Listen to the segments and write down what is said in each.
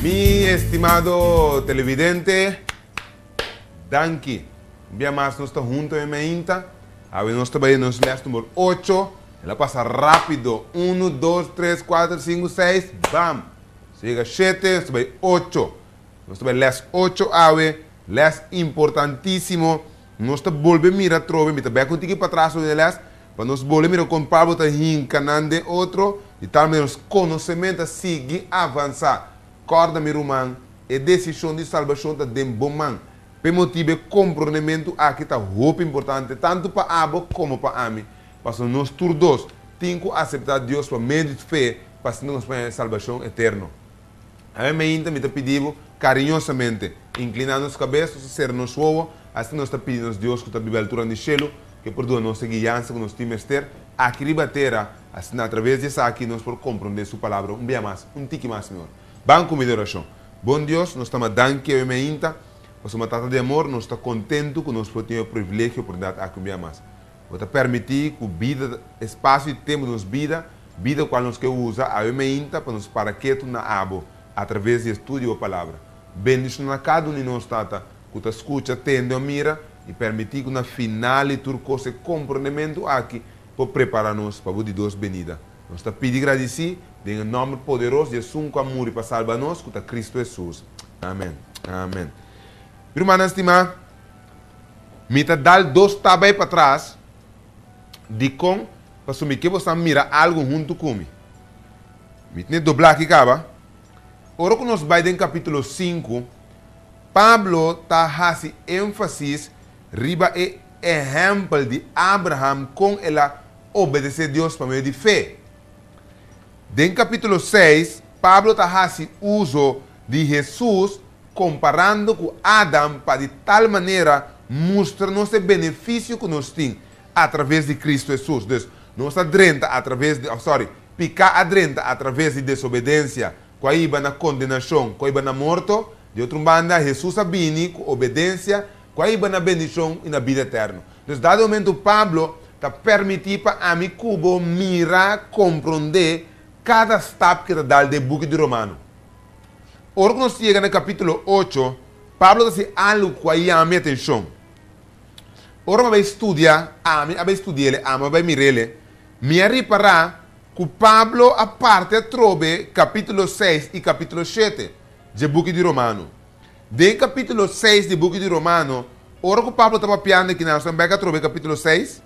Mi estimado televidente, danki. Un bia mas nos ta hunto e mainta. Awe nos ta bai nos les number 8. El a pasa rápido. 1, 2, 3, 4, 5, 6, bam! Nos yega 7, nos ta bai 8. Nos ta bai les 8 awe, les importantísimo. Nos ta bolbe mira atrobe, mi ta bek un tiki patras den e les, pa nos bolbe mira kon Pablo ta hinka nan den otro, di tal manera nos konosementu ta sigui avansá. Kòrda, mi ruman, e desishon di salbashon ta den bo man. P'e motibu e komprondementu aki ta hopi importante tantu pa abo komo pa ami, pasobra nos tur dos tin ku aseptá Dios pa medio di fe pa asina nos por haña e salbashon eterno. Awe mainta mi ta pidi bo kariñosamente, inkliná nos kabes, nos ta sera nos wowo, asina nos ta pidi nos Dios ku ta biba alturan di shelu, ku e por duna nos e guiansa ku nos tin mester aki riba tera, asina atraves di esaki nos por komprondé su Palabra un bia mas, un tiki mas mihor. Ban ku mi di orashon. Bon Dios, nos ta ma danki awe mainta, pasobra Tata di amor, nos ta kontentu ku nos por tin e privilegio i oportunidat aki un bia mas. Bo ta permití ku bida, espasio i tempu di nos bida, bida kual nos ke usa awe meinta pa nos para ketu na abo atraves di e studio di bo Palabra. Bendishoná kada un di nos, Tata, ku ta skucha, tende o mira, i permití ku na final di tur kos e komprondementu aki por prepará nos pa bo di dos benida. Nos ta pidi gradisí den e nòmber poderos di esun ku a muri pa salba nos, ku ta Kristu Hesus. Amen. Amen. Mi rumannan stimá. Mi ta dal dos stap bai patras, dikon? Pasobra mi ke boso mira algu huntu ku mi. Mi tene doblá aki kaba. Ora ku nos bai den kapítulo sinku, Pablo ta hasi énfasis riba e ehèmpel di Abraham kon el a obedesé Dios pa medio di fe. Den kapítulo seis, Pablo ta hasi uso di Hesus komparando ku Adam pa di tal manera mustra nos e benefisio ku nos tin atraves di Kristu Hesus. Dus, nos a drenta atraves di, òf sòri, piká a drenta atraves di desobedensia ku a hiba na kondenashon, ku a hiba na morto. Di otro un banda, Hesus a bini ku obedensia ku a hiba na bendishon i na bida eterno. Dus, dado momentu Pablo ta permití pa ami ku bo mira, komprondé kada stap ku e ta dal den buki di Romano. Ora ku nos yega na kapítulo ocho, Pablo ta hasi algu ku a yama mi atenshon. Ora mi a bai studia, ami a bai studi'el, ami a bai mir'el, mi a ripará ku Pablo a parti atrobe kapítulo seis i kapítulo shete dje buki di Romano. Den kapítulo seis di buki di Romano, ora ku Pablo ta papiando aki nan, nos ta bek atrobe kapítulo seis,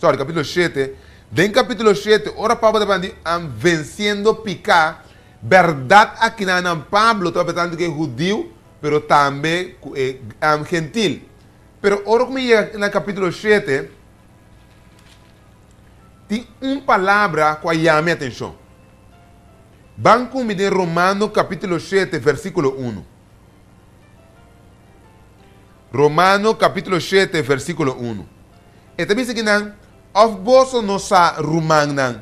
sorry, kapítulo shete. Den kapítulo shete, ora Pablo ta papia di vensiendo piká, Bèrdat akinanan Pablo tabata tantu ku e hudiu pero tambe ku e gentil. Pero ora ku mi yega na kapítulo shete, tin un palabra ku a yama mi atenshon. Ban ku mi den Romano kapítulo shete versíkulo unu. Romano kapítulo shete versíkulo unu. E ta bisa kinan, Òf boso no sa, rumannan?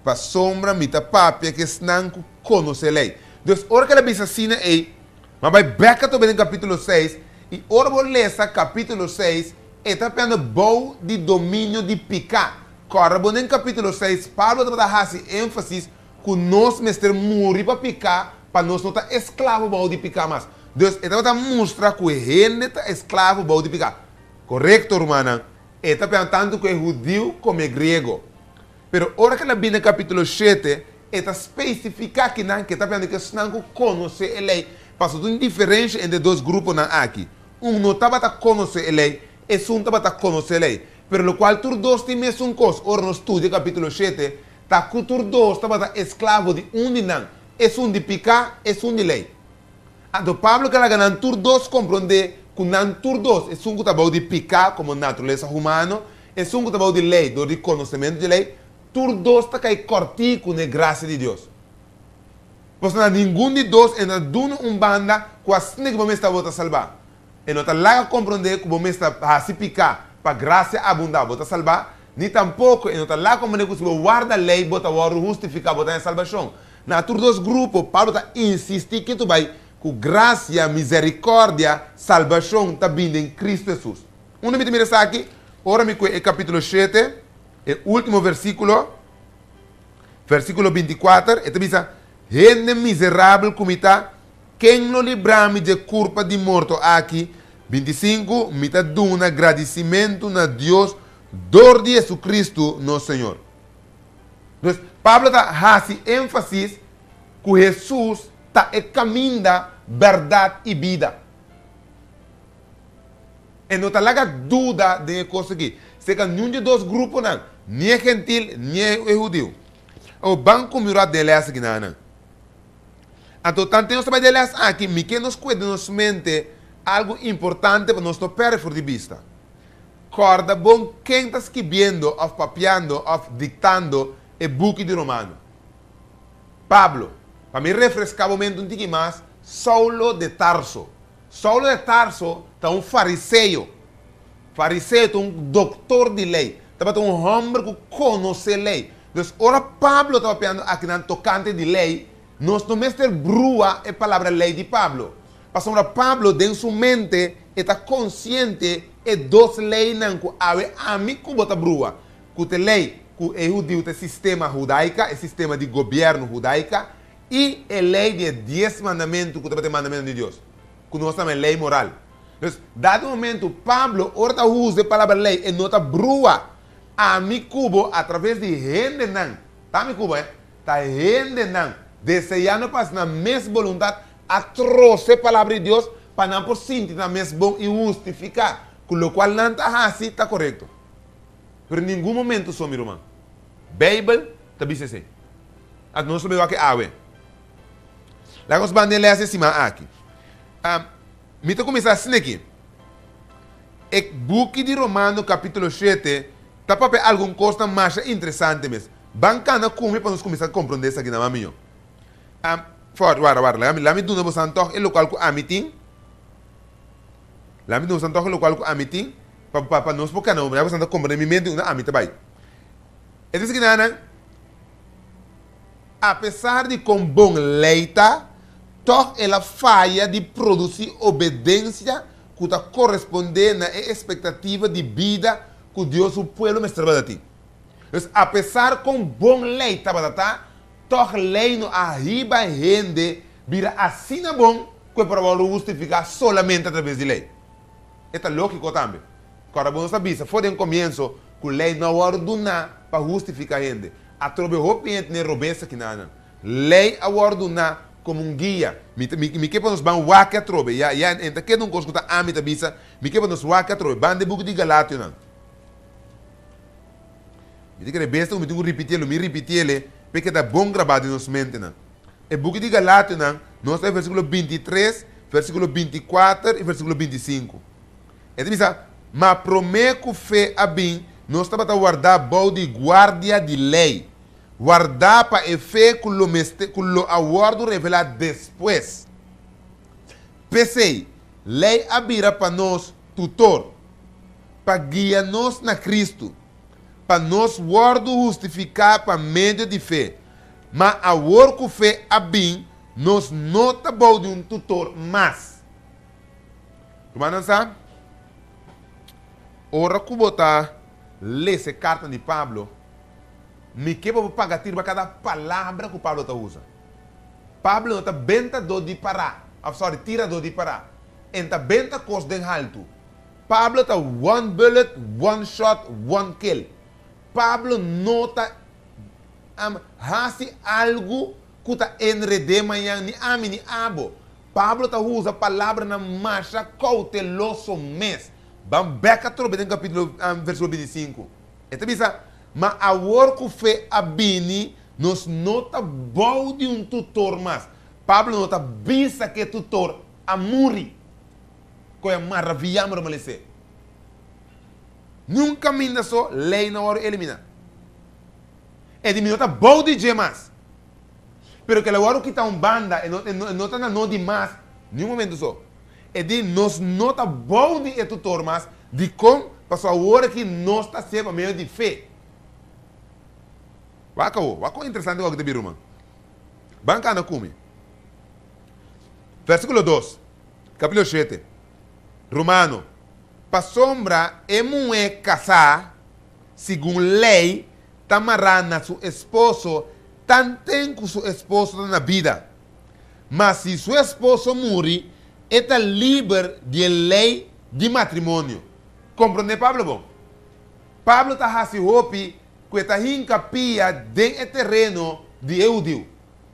Pasobra mi ta papia ku esnan ku konosé lei. Dus, ora ku el a bisa asina ei, mi a bai bèk atrobe den kapítulo seis, i ora bo lesa kapítulo seis, e ta papiando bou di dominio di piká. Kòrda bo den kapítulo seis, Pablo tabata hasi énfasis ku nos mester muri pa piká pa nos no ta esklavo bou di piká mas. Dus, e tabata mustra ku hende ta esklavo bou di piká. Korekto, rumannan, e ta papiando tantu ku e hudiu komo e griego. Pero ora ku el a bini na kapítulo shete, e ta spesifiká kinan ku e ta hablando ku esnan ku konosé e lei. Pasobra tin un diferensha entre e dos gruponan aki. Un no tabata konosé e lei, esun tabata konosé e lei. Pero lokual tur dos tin mesun kos, ora nos studia kapítulo shete, ta ku tur dos tabata esklavo di un di nan, esun di piká, esun di lei. Anto Pablo ke laga nan tur dos komprondé ku nan tur dos, esun ku ta bou di piká komo naturalesa humano, Esun ku ta bou di lei dor di konosementu di lei, tur dos ta kai kòrtiku na e grasia di Dios. Pasobra na ningun di dos e no ta duna un banda ku asina ku bo mes ta bo ta salbá. E no ta laga komprondé ku bo mes ta hasi piká pa grasia abundá bo ta salbá, ni tampoko e no ta laga komprondé ku si bo warda lei bo ta wòrdu hustifiká bo ta haña salbashon. Na tur dos grupo Pablo ta insistí kitu bai ku grasia, mizerikòrdia, salbashon ta bini den Kristu Hesus. Unda mi ta mira esaki? Ora mi kue e kapítulo shete, e último versíkulo, versíkulo 24, e ta bisa, Hende miserabel ku mi ta, ken lo libra mi dje kurpa di morto aki? 25 Mi ta duna gradisimentu na Dios dor di Hesukristu nos Señor. Dus, Pablo ta hasi énfasis ku Hesus ta e kaminda, bèrdat i bida. E no ta laga duda den e kos aki, serka niun di e dos gruponan, ni e gentil ni e hudiu. Awor, ban ku mi rat den e lès aki nan. Anto, tanten nos ta bai den e lès aki, mi ke nos kue den nos mente algu importante pa nos no pèrdè for di bista. Kòrda bon ken ta skibiendo òf papiando òf diktando e buki di Romano. Pablo. Pa mi refreská bo mente un tiki mas, Saulo de Tarso. Saulo de Tarso ta un fariseo. Fariseo ta un doktor di lei. Tabata un hòmber ku konosé lei. Dus ora Pablo ta papiando akinan tokante di lei, nos no mester brua e palabra lei di Pablo. Pasobra Pablo den su mente e ta konsiente e dos leinan ku awe ami ku bo ta brua, ku ta e lei ku e hudiu ta e sistema hudaika, e sistema di gobièrnu hudaika, i e lei di e dies mandamentu ku tabata e mandamentu di Dios, ku nos ta yama e lei moral. Dus, dado momentu Pablo ora ta usa e palabra lei e no ta brua ami ku bo atraves di hendenan, ta ami ku bo, eh, ta hendenan deseando pa hasi nan mes boluntat a trose e palabra di Dios pa nan por sinti nan mes bon i hustifiká ku lokual nan ta hasi ta korekto. Pero ningun momento so, mi ruman. Beibel ta bisa esei. Anto nos lo bai wak e awe. Laga nos ban den les e siman aki. Mi ta kuminsá asina aki. E buki di Romano kapítulo shete ta papia algun kosnan masha interesante mes. Ban kana ku mi pa nos kuminsá komprondé esaki nan mas mihó. Fort, warda, warda, laga mi, laga mi duna bosan tòg e lokual ku ami tin. Laga mi duna bosan tòg e lokual ku ami tin, pa, pa, pa nos por kana. Ya bosan ta komprendé mi mente unda ami ta bai. E ta sigui nan, Apesar di kon bon lei ta, tòg el a faya di produsí obedensia ku ta korespondé na e espektativa di bida ku Dios su pueblo mester tabata tin. Dus, apesar kon bon lei tabata ta, tòg lei no a hiba hende bira asina bon ku e por a wòrdu hustifiká solamente atraves di lei. E ta lógiko tambe. Kòrda bo nos a bisa for den komienso ku lei no a wòrdu duná pa hustifiká hende. Atrobe hopi hende tene robes akinanan. Lei a wòrdu duná komo un guia. Mi ta, mi, mi ke pa nos ban wak atrobe. Ya, ya, en ta keda un kos ku ta ami ta bisa, mi ke pa nos wak atrobe. Ban den buki di Galationan. Mi ta kere bes ku mi tin ku ripitié, lo mi ripitié pa e keda bon grabá den nos mentenan. E buki di Galationan, nos ta e versíkulo 23, versíkulo 24 i versíkulo 25. E ta bisa, Ma promé ku fe a bin, nos tabata wardá bou di guardia di lei, wardá pa e fe ku lo mester, ku lo a wòrdu revelá despues. P'esei, lei a bira pa nos tutor, pa guia nos na Kristu, pa nos wòrdu hustifiká pa medio di fe. Ma awor ku fe a bin, nos no ta bou di un tutor mas. Rumannan sa, ora ku bo ta lesa e karta di Pablo, mi ke pa bo paga tiro pa kada palabra ku Pablo ta usa. Pablo no ta bentadó di pará, òf sòri, tiradó di pará. E ta benta kos den haltu. Pablo ta one bullet, one shot, one kill. Pablo no ta hasi algu ku ta enred'é mañan, ni ami ni abo. Pablo ta usa palabranan masha kouteloso mes. Ban bèk atrobe den kapítulo versíkulo 25. E ta bisa, Ma awor ku fe a bini, nos no ta bou di un tutor mas. Pablo no ta bisa ku e tutor a muri. Koe a maraviyá mi romalesé. Niun kaminda so lei no a wòrdu eliminá. E di mi no ta bou di dje mas. Pero kel a wòrdu kita un banda, e no, e no, e no ta na no di mas niun momento so. E di nos no ta bou di e tutor mas, dikon? Pasobra awor aki nos ta hasié pa medio di fe. Wak awor, wak kon interesante ku aki ta bira ruman. Ban kana ku mi. Versíkulo dos, kapítulo shete, Romano, Pasobra e muhé kasá, segun lei, ta mará na su esposo. tanten ku su esposo ta na bida. Ma si su esposo muri, e ta liber di e lei di matrimonio. Komprondé Pablo bon? Pablo ta hasi hopi ku e ta hinka pia den e tereno di e hudiu.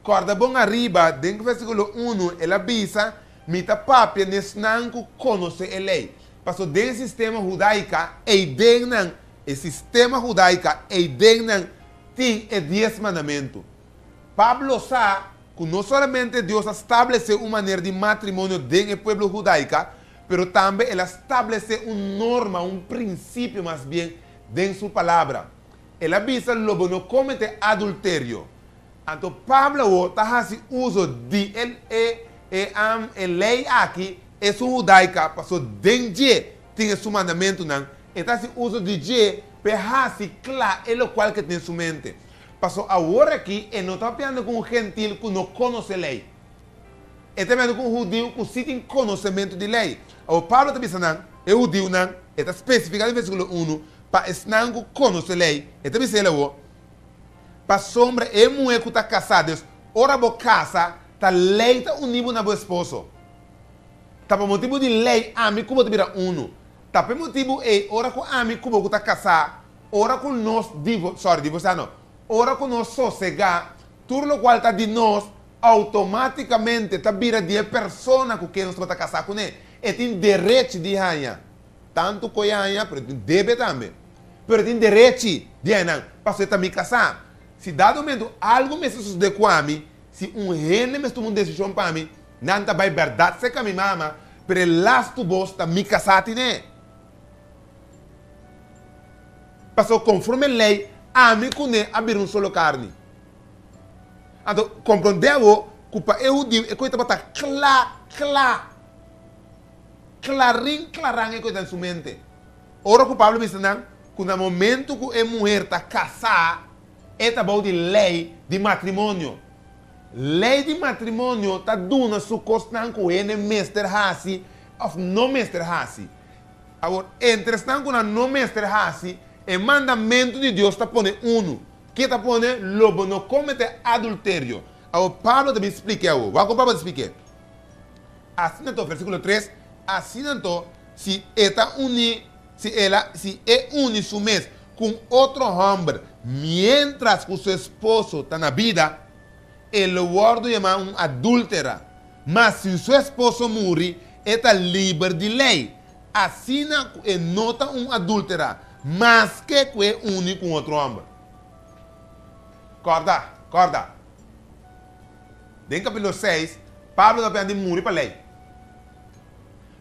Kòrda bon ariba, den versíkulo unu, el a bisa, Mi ta papia n'esnan ku konosé e lei. Pasobra den e sistema hudaika, ei den nan, e sistema hudaika, ei den nan tin e Dies Mandamentu. Pablo sa ku no solamente Dios a stablesé un manera di matrimonio den e pueblo hudaika, pero tambe el a stablesé un norma, un prinsipio mas bien, den su Palabra. El a bisa, Lo bo no kometé adulterio. Anto Pablo awor ta hasi uso di e e e e lei aki, esun hudaika, paso den dje tin e su mandamentunan, e ta hasi uso di dje p'e hasi kla e lokual ke tin den su mente. Paso awor aki e no ta papiando ku un gentil ku no konosé lei. E ta papiando ku un hudiu ku sí tin konosementu di lei. Awor Pablo ta bisa nan, e hudiunan, e ta spesifiká den versíkulo unu, pa esnan ku konosé lei, e ta bisa el awor, Pasobra e muhé ku ta kasá, dus ora bo kasa, ta lei ta uní bo na bo esposo. Ta pa motibu di lei ami ku bo ta bira unu. Ta pa e motibu ei ora ku ami ku bo ku ta kasá, ora ku nos divo, sorry, divorsiá no, ora ku nos sosegá, tur lokual ta di nos outomátikamente ta bira di e persona ku ken nos tabata kasá kuné. E tin derechi di haña tantu ku e haña, pero e tin debe tambe. Pero e tin derechi di haña nan, pasobra e ta mi kasá. Si dado momento algu mester sosodé ku ami, si un hende mester tuma un desishon pa mi, nan ta bai bèrdat serka mi mama, pero e lastu bos ta mi kasá tine. Pasobra konforme lei, ami kuné a bira un solo karni. Anto, komprondé awor ku pa e hudiu e kos tabata kla kla, klarin klaran e kos ta den su mente. Ora ku Pablo bisa nan ku na momentu ku e muher ta kasá, e ta bou di lei di matrimonio. Lei di matrimonio ta duna su kosnan ku hende mester hasi òf no mester hasi. Awor, entre esnan ku nan no mester hasi, e mandamentu di Dios ta pone unu. Ke ta pone? Lo bo no kometé adulterio. Awor, Pablo ta bin splik'é awor. Wak kon Pablo ta splik'é. Asina anto, versíkulo tres, Asina anto, si e ta uní, si el a, si e uni su mes ku un otro hòmber miéntras ku su esposo ta na bida, e lo wòrdu yamá un adúltera. Ma si su esposo muri, e ta liber di lei, asina ku e no ta un adúltera, maske ku e uni ku un otro hòmber. Kòrda, kòrda! Den kapítulo seis, Pablo ta papia di muri pa lei.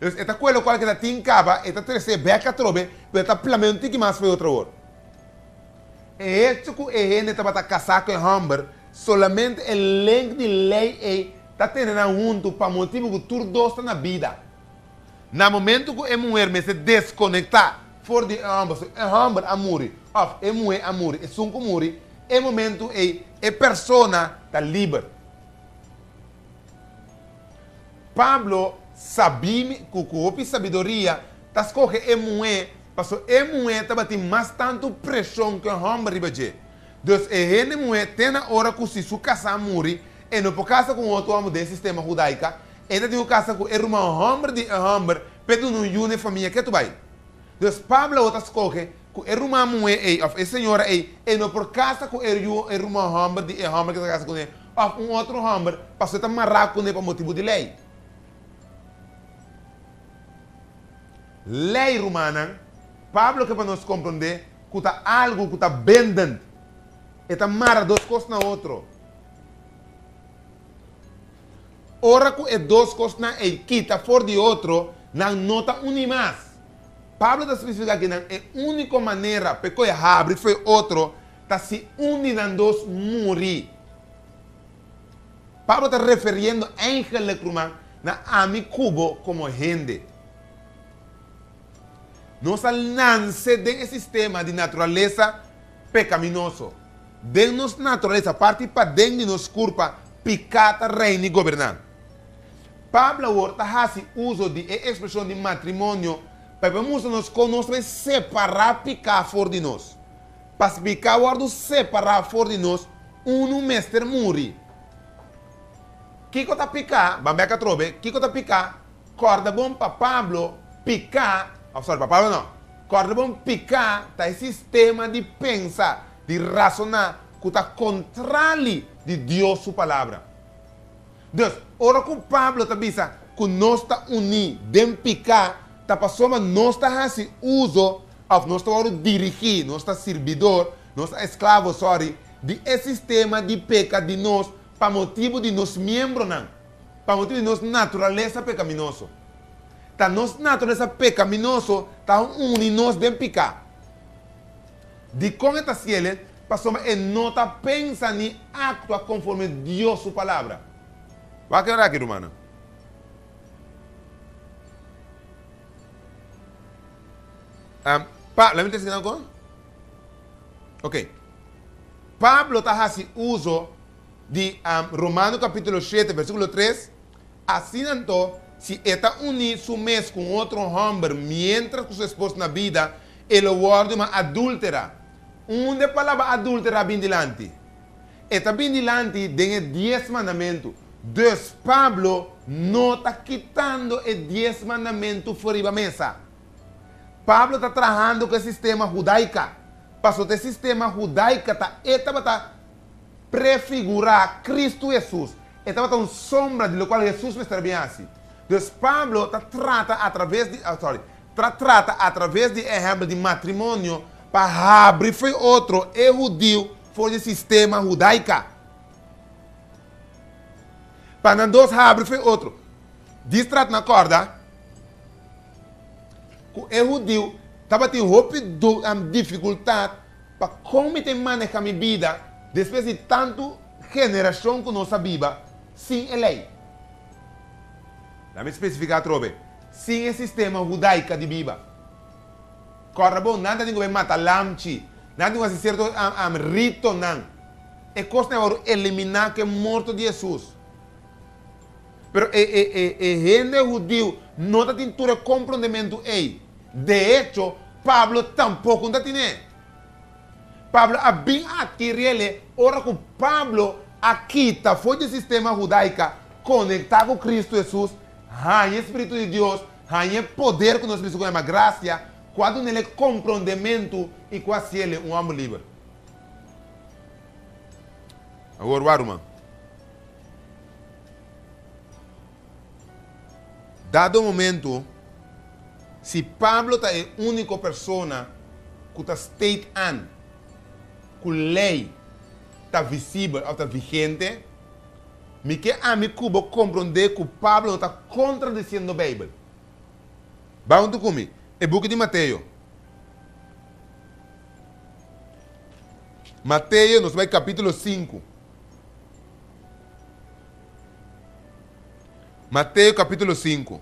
Dus e ta kohe lokual ke ta tin kaba, e ta tres'é bèk atrobe, pero e ta plam'é un tiki mas fo'i otro awor. E hecho ku e hende tabata kasá ku e hòmber, solamente e link di lei ei ta tene nan huntu pa motibu ku tur dos ta na bida. Na momentu ku e muher mester deskonektá for di e hòmber, so e hòmber a muri òf e muhé a muri, esun ku muri, e momentu ei e persona ta liber. Pablo sabí ku ku hopi sabiduria ta skohe e muhé pasobra e muhé tabatin mas tantu preshon ku e hòmber riba dje. Dus e hende muhé te na ora ku si su kasá muri e no por kasa ku un otro hòmber den e sistema hudaika, e ta tin ku kasa ku e ruman hòmber di e hòmber p'e duna un yu na e famia ketu bai. Dus Pablo awor ta skohe ku e ruman muhé ei òf e señora ei e no por kasa ku e yu e ruman hòmber di e hòmber ku ta kasa kuné òf un otro hòmber pasobra e ta mará kuné pa motibu di lei. Lei, rumannan, Pablo ke pa nos komprondé ku ta algu ku ta bindend, e ta mara dos kos na otro. Ora ku e dos kosnan ei kita for di otro, nan no ta uní mas. Pablo ta spesifiká ki nan e úniko manera pa e koe habri fo'i otro ta si un di nan dos muri. Pablo ta referiendo eigenlik, ruman, na ami ku bo komo hende. Nos a nanse den e sistema di naturalesa pekaminoso. Den nos naturalesa, parti paden di nos kurpa, piká ta reina i goberná. Pablo awor ta hasi uso di e ekspreshon di matrimonio pa e por mustra nos kon nos ta bai separá piká for di nos. Pa piká wòrdu separá for di nos, Unu mester muri. Kiko ta piká? Ban bèk atrobe. Kiko ta piká? Kòrda bon pa Pablo, piká, òf sòri, pa Pablo nò. Kòrda bon, piká ta e sistema di pensa, di rasoná ku ta kontrali di Dios su Palabra. Dus, ora ku Pablo ta bisa ku nos ta uní den piká, ta pasobra nos ta hasi uso òf nos ta wòrdu dirigí, nos ta sirbidor, nos ta esklavo, sòri, di e sistema di peka di nos pa motibu di nos miembronan, pa motibu di nos naturalesa pekaminoso. Ta nos naturalesa pekaminoso ta uni nos den piká. Dikon e ta hasiel? Pasobra e no ta pensa ni aktua konforme Dios su Palabra. Wak e ora aki, rumannan. Pa, laat mi ta esaki nan Ok. Pablo ta hasi uso di Romano kapítulo shete versíkulo tres, Asina anto, si e ta uní su mes ku un otro hòmber miéntras ku su esposo na bida, e lo wòrdu yamá adúltera. Unda e palabra adúltera a bin dilanti? E ta bin dilanti den e Dies Mandamentu. Dus Pablo no ta kitando e Dies Mandamentu for riba mesa. Pablo ta trahando ku e sistema hudaika, pasobra e sistema hudaika ta e tabata prefigurá Kristu Hesus, e tabata un sombra di lokual Hesus mester a bin hasi. Dus Pablo ta trata atraves di, sorry, ta trata atraves di e ehèmpel di matrimonio pa habri fo'i otro e hudiu for di sistema hudaika. Pa nan dos habri fo'i otro. Dis trata na kòrda ku e hudiu tabatin hopi difikultat pa kon mi ta maneha mi bida despues di tantu generashon ku nos a biba sin e lei. Laat mi spesifiká atrobe, sin e sistema hudaika di biba. Kòrda bon, nan ta tin ku bai mata lamchi, nan tin ku hasi sierto ritonan. E kosnan a wòrdu eliminá ku e morto di Hesus. Pero e e e e hende hudiu no ta tin tur e komprondementu ei. De echo, Pablo tampoko no ta tin'é. Pablo a bin adkiriel ora ku Pablo a kita for di e sistema hudaika, konektá ku Kristu Hesus, haña e spiritu di Dios, haña e poder ku nos bisa ku yama grasia, ku a dun'el e komprondementu i ku a hasiel un hòmber liber. Awor wak, ruman. Dado momento, si Pablo ta e úniko persona ku ta state an ku lei ta visibel òf ta vigente, mi ke ami ku bo komprondé ku Pablo no ta kontradisiendo Beibel. Bai huntu ku mi, e buki di Mateo. Mateo, nos bai kapítulo sinku. Mateo capítulo 5.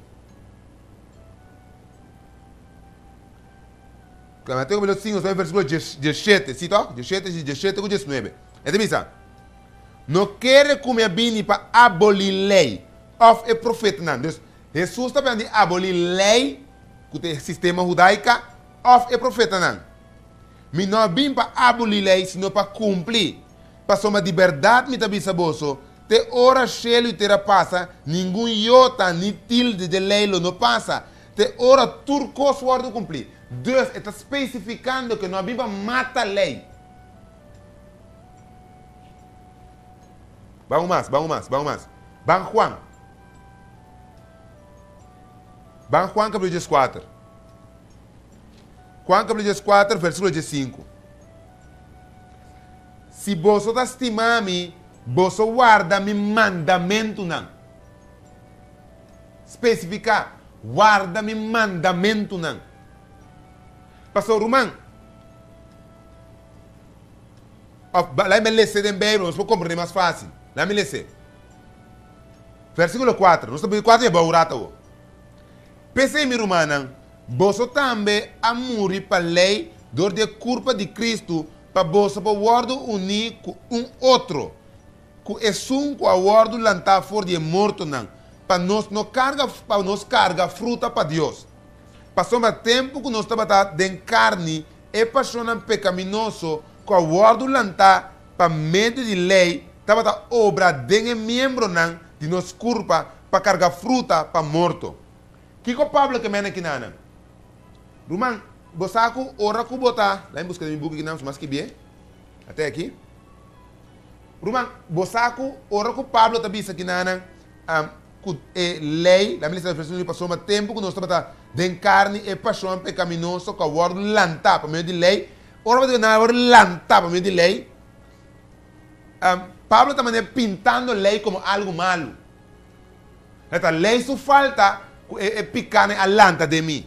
Mateo capítulo 5, versículo 17, ¿sí toch? 17, 17 ku 19. E ta bisa, No kere ku mi a bini pa abolí lei òf e profetanan. Dus, Hesus ta bini di abolí lei, ku ta e sistema hudaika, òf e profetanan. Mi no a bin pa abolí lei, sino pa kumpli. Pasobra di bèrdat mi ta bisa boso, te ora shelu i tera pasa, ningun yota ni tilde dje lei lo no pasa, te ora tur kos wòrdu kumplí. Dus, e ta spesifikando ku e no a bin pa mata lei. Ban un mas, ban un mas, ban un mas. Ban Juan. Ban Juan kapítulo dieskuater. Juan kapítulo dieskuater, versíkulo diesinku. Si boso ta stima mi, boso warda mi mandamentunan. Spesifiká, warda mi mandamentunan. Pasobra, ruman, òf laat mi lese den Beibel, nos por komprendé mas fásil. Laat mi lese. Versíkulo kuater, nos ta pidi kuater i abou un rato awor. P'esei, mi rumannan, boso tambe a muri pa lei dor di e kurpa di Kristu, pa boso por wòrdu uní ku un otro, ku esun ku a wòrdu lantá for di e mortonan, pa nos no karga pa nos karga fruta pa Dios. Pasobra tempu ku nos tabata den karni, e pashonnan pekaminoso ku a wòrdu lantá. pa medio di lei tabata obra den e miembronan di nos kurpa pa karga fruta pa morto. Kiko Pablo ke mena kinanan? Ruman, bo sa ku ora ku bo ta, laat mi buska den mi buki kinan, su mas skibié. Ate aki. Ruman, bo sa ku ora ku Pablo ta bisa kinanan, ku e lei, laat mi lesa versíkulo pasobra tempu ku nos tabata den karni e pashon pekaminoso ku a wòrdu lantá pa medio di lei, ora bo ta nan a wòrdu lantá pa medio di lei, Pablo ta manera pintando lei komo algu malu. E ta lei su falta ku e pikánan a lanta den mi.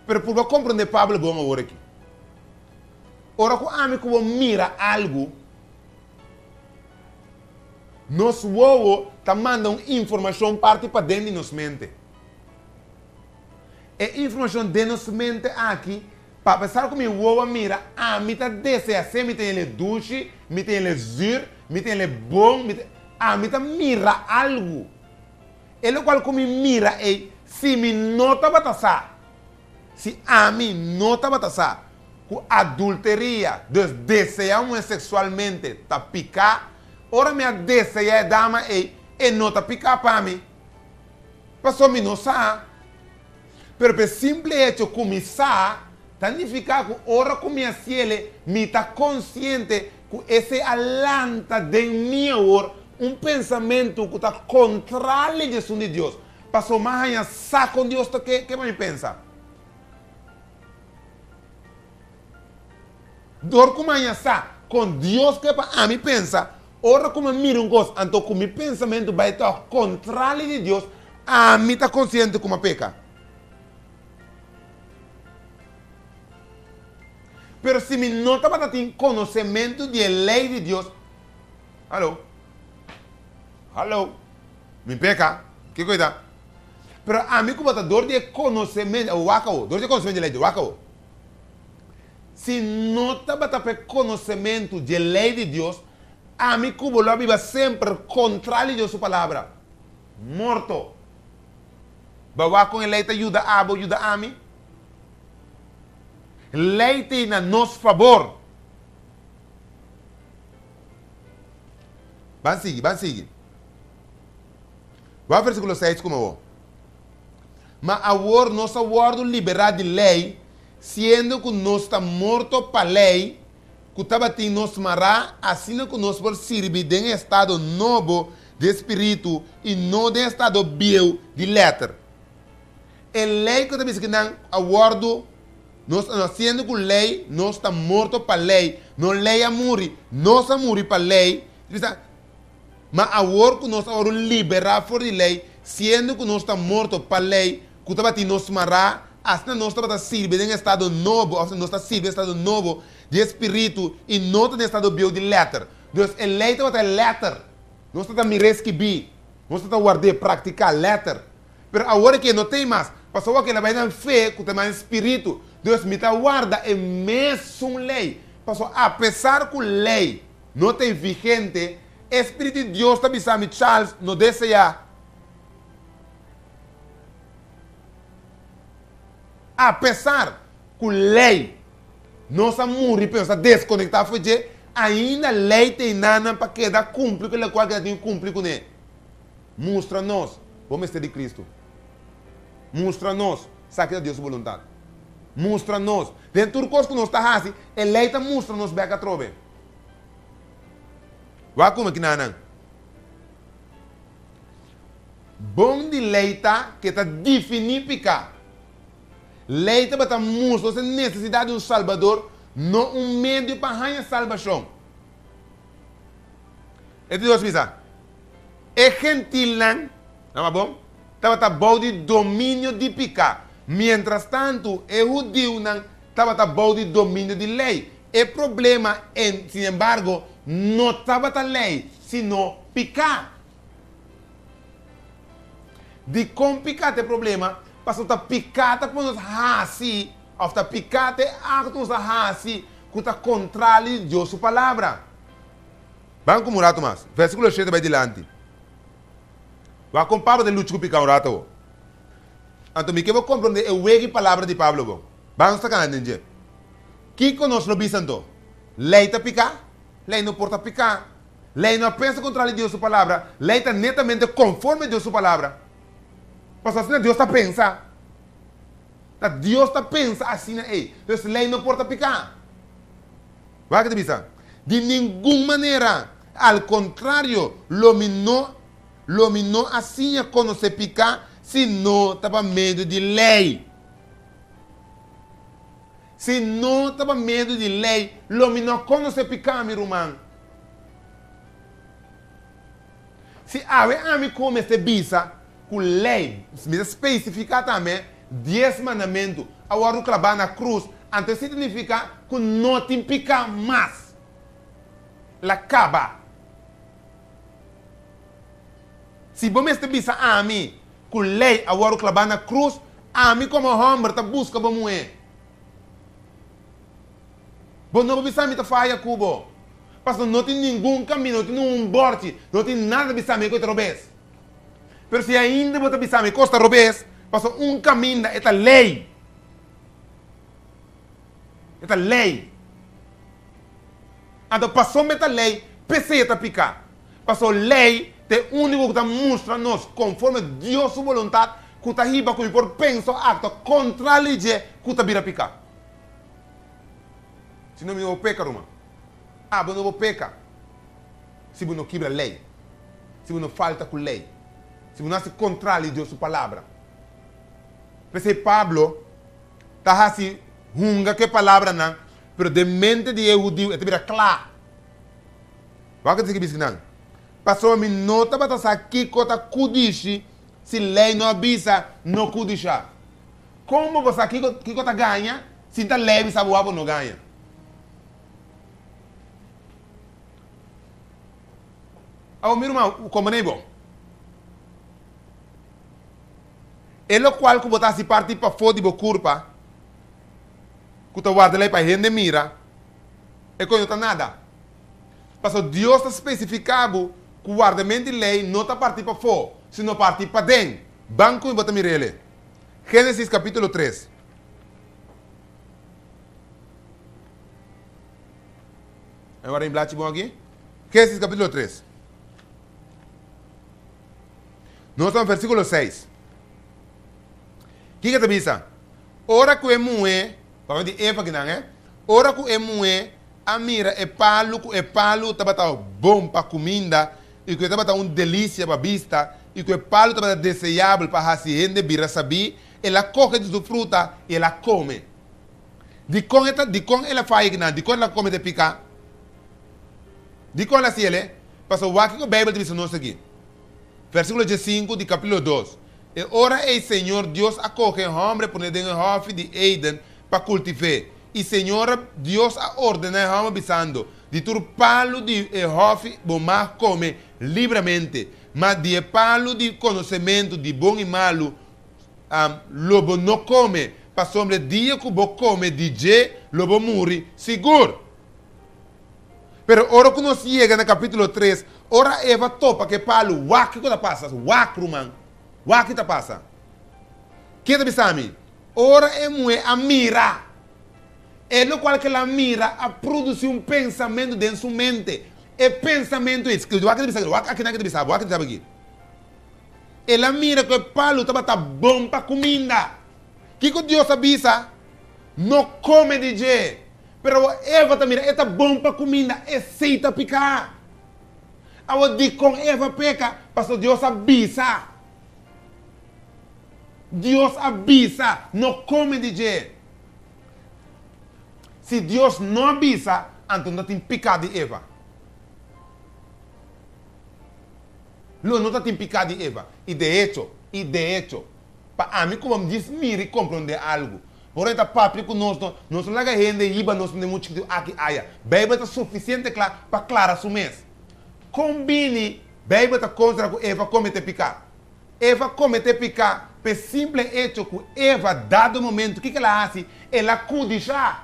Pero purba komprondé Pablo bon awor aki. Ora ku ami ku bo mira algu, nos wowo ta manda un informashon parti paden di nos mente. E informashon den nos mente aki, pa apesar ku mi wowo a mira, ami ta desea sea mi ta yele dushi, mi ta yele zür, mi ta yele bon, mi ta, ami ta mira algu. E lokual ku mi mira ei, si mi no tabata sa, si ami no tabata sa ku adulteria, dus deseá un muhé seksualmente, ta piká, ora mi a deseá e dama ei, e no ta piká pa mi. Pasobra mi no sa. Pero pa e simple hecho ku mi sa, ta nifiká ku ora ku mi a siele, mi ta konsiente ku esei a lanta den mi awor un pensamentu ku ta kontrali di esun di Dios. Pasobra mi a haña sa kon Dios ta ke ke pa mi pensa. Dor ku mi a haña sa kon Dios ke pa ami pensa, ora ku mi a mira un kos anto ku mi pensamentu bai tòg kontrali di Dios, ami ta konsiente ku mi a peka. Pero si mi no tabata tin konosementu di e lei di Dios, Hallo? Hallo? Mi peka? Kiko e ta? Pero ami ku bo ta dor di e konosementu, wak awo, dor di e konosementu di e lei di Dios, wak awo. Si no tabata pa e konosementu dje lei di Dios, ami ku bo lo a biba semper kontra di Dios su palabra. Morto. Bo a wak kon e lei ta yuda abo, yuda ami? Lei ta na nos fabor. Ban sigui, ban sigui. Wak versíkulo seis kuma awor. Ma awor nos a wòrdu liberá di lei, siendo ku nos ta morto pa lei ku tabatin nos mará, asina ku nos por sirbi den e estado nobo di e spiritu i no den e estado bieu di lèter. E lei ku ta bisa ku nan a wòrdu nos, siendo ku lei nos ta morto pa lei, no lei a muri, nos a muri pa lei, ta bisa, Ma awor ku nos a wòrdu liberá for di lei, siendo ku nos ta morto pa lei ku tabatin nos mará, asina nos tabata sirbi den estado nobo, òf nos ta sirbi den estado nobo di e spiritu i no ta den estado bieu di lèter. Dus e lei tabata e lèter. Nos tabata mir'é skibí, nos tabata ward'é, praktiká, lèter. Pero awor e no t'ei mas, pasobra awor el a bai na fe ku ta mas den spiritu. Dus mi ta warda e mesun lei, pasobra apesar ku lei no ta e vigente, e Spiritu di Dios ta bisa mi, Charles, no deseá. Apesar ku lei nos a muri pero nos a deskonektá for dje, ainda lei ta enanan pa keda kumpli ku lokual ku nan tin ku kumpli kuné. Mustra nos bo mester di Kristu. Mustra nos sa ki ta Dios su boluntat. Mustra nos. Den tur kos ku nos ta hasi, e lei ta mustra nos bèk atrobe. Wak kuma kinanan. Bon di lei ta ke ta definí piká. Lei tabata mustra nos e nesesidat di un Salbador, no un medio pa haña salbashon. E di Dios bisa, E gentilnan, nama bon, tabata bou di dominio di piká, mientrastantu e hudiunan tabata bou di dominio di lei. E problema, en, sin embargo, no tabata lei, sino piká. Dikon piká ta e problema? Pasobra ta piká ta pone nos hasi, òf ta piká ta e akto ku nos ta hasi ku ta kontrali di Dios su Palabra. Ban ku un ratu mas. Versíkulo shete bai dilanti. Wak kon Pablo ta lucha ku piká un ratu awor. Anto mi ke bo komprondé e wega i palabra di Pablo bon. Ban nos ta kana den dje. Kiko nos lo bisa anto? Lei ta piká? Lei no por ta piká. Lei no a pensa kontra di Dios su palabra. Lei ta netamente konforme Dios su palabra. Pasobra asina Dios ta pensa. Ta Dios ta pensa asina ei. Dus lei no por ta piká. Wak ke ta bisa, Di ningun manera! Al kontrario, lo mi no lo mi no a siña konosé piká si no ta pa medio di lei. Si no ta pa medio di lei, lo mi no a konosé piká, mi ruman. Si awe ami ku mester bisa ku lei, mi ta spesifiká tambe, dies mandamentu a wòrdu klabá na krus, anto esei ta nifiká ku no tin piká mas. La kaba. Si bo mester bisa ami ku lei a wòrdu klabá na krus, ami komo hòmber ta buska bo muhé. Bo no por bisa mi ta faya ku bo, pasobra no tin ningun kaminda, no tin ningun bòrchi, no tin nada ta bisa mi ku e ta robes. Pero si ainda bo ta bisa mi e kos ta robes, pasobra un kaminda e ta lei. E ta lei. Anto pasobra e ta lei, p'esei e ta piká. Pasobra lei ta e úniko ku ta mustra nos konforme Dios su boluntat ku ta hiba ku mi por pensa o aktua kontra di dje ku ta bira piká. Si no mi no por peka, ruman. Abo no por peka si bo no kibra lei, si bo no falta ku lei, si bo no hasi kontra di Dios su palabra. P'esei Pablo ta hasi hunga ku e palabranan, pero den mente di e hudiu e ta bira kla. Wak ta sigui bisa nan, Pasobra mi no tabata sa kiko ta kudishi si lei no a bisa no kudishá. Kon bo por sa kiko kiko ta gaña si ta lei bisa bo wak bo no gaña? Awor mi ruman, komprendé bo. E lokual ku bo ta hasi parti pafó di bo kurpa, ku ta warda lei pa hende mira, e koe no ta nada. Pasobra Dios ta spesifiká bo ku wardamentu di lei no ta parti pafó, sino parti paden. Ban ku mi bo ta mir'el. Génesis kapítulo tres. E wara in blachi bon aki? Génesis kapítulo tres. Nos ta na versíkulo seis. Kiko ta bisa? Ora ku e muhé, papia di Eva kinan e, ora ku e muhé a mira e palu ku e palu tabata bon pa kuminda i ku e tabata un delisia pa bista i ku e palu tabata deseabel pa hasi hende bira sabí, el a kohe di su fruta i el a kome. Dikon e ta, dikon el a faya kinan? Dikon el a komete piká? Dikon el a hasi el? Pasobra wak kiko Beibel ta bisa nos aki. Versíkulo diesinku di kapítulo dos, E ora ei Señor Dios a kohe e hòmber pone den e hòfi di Eden pa kultiv'é. I Señor Dios a ordená e hòmber bisando, Di tur palu di e hòfi bo mag kome libremente, ma di e palu di konosementu di bon i malu lo bo no kome, pasobra e dia ku bo kome di dje lo bo muri sigur. Pero ora ku nos yega na kapítulo tres, ora Eva topa ku e palu, wak kiko ta pasa? Wak, ruman, wak ki ta pasa? Ke ta bisa mi? Ora e muhé a mira, e lokual ku el a mira a produsí un pensamentu den su mente. E pensamentu ei, wak ki ta bisa aki, wak akinan ki ta bisa, wak ki ta bisa aki. El a mira ku e palu tabata bon pa kuminda. Kiko Dios a bisa? No kome di dje. Pero awor Eva ta mira e ta bon pa kuminda, esei ta piká. Awor dikon Eva peka? Pasobra Dios a bisa. Dios a bisa, no kome di dje. Si Dios no a bisa, anto no ta tin piká di Eva. Lo no ta tin piká di Eva. I de echo, i de echo, pa ami ku bo djis mira i komprondé algu. Ora e ta papia ku nos, nos no laga hende hiba nos den un chikitu aki aya. Beibel ta sufisiente kla pa klara su mes. Kon bini Beibel ta kontra ku Eva kometé piká? Eva kometé piká p'e simple echo ku Eva dado momentu kiko el a hasi? El a kudishá.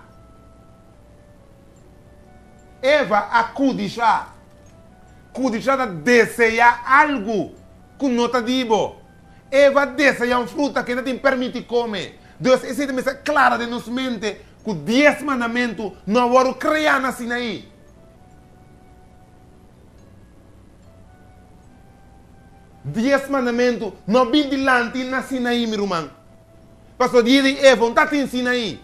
Eva a kudishá. Kudishá ta deseá algu ku no ta di bo. Eva deseá un fruta ku e no tin permiti kome. Dus esei ta mester klara den nos mente ku dies mandamentu no a wòrdu kreá na Sinaí. Dies mandamentu no bin dilanti na Sinaí, mi ruman. Pasobra dia di Eva no tatin Sinaí.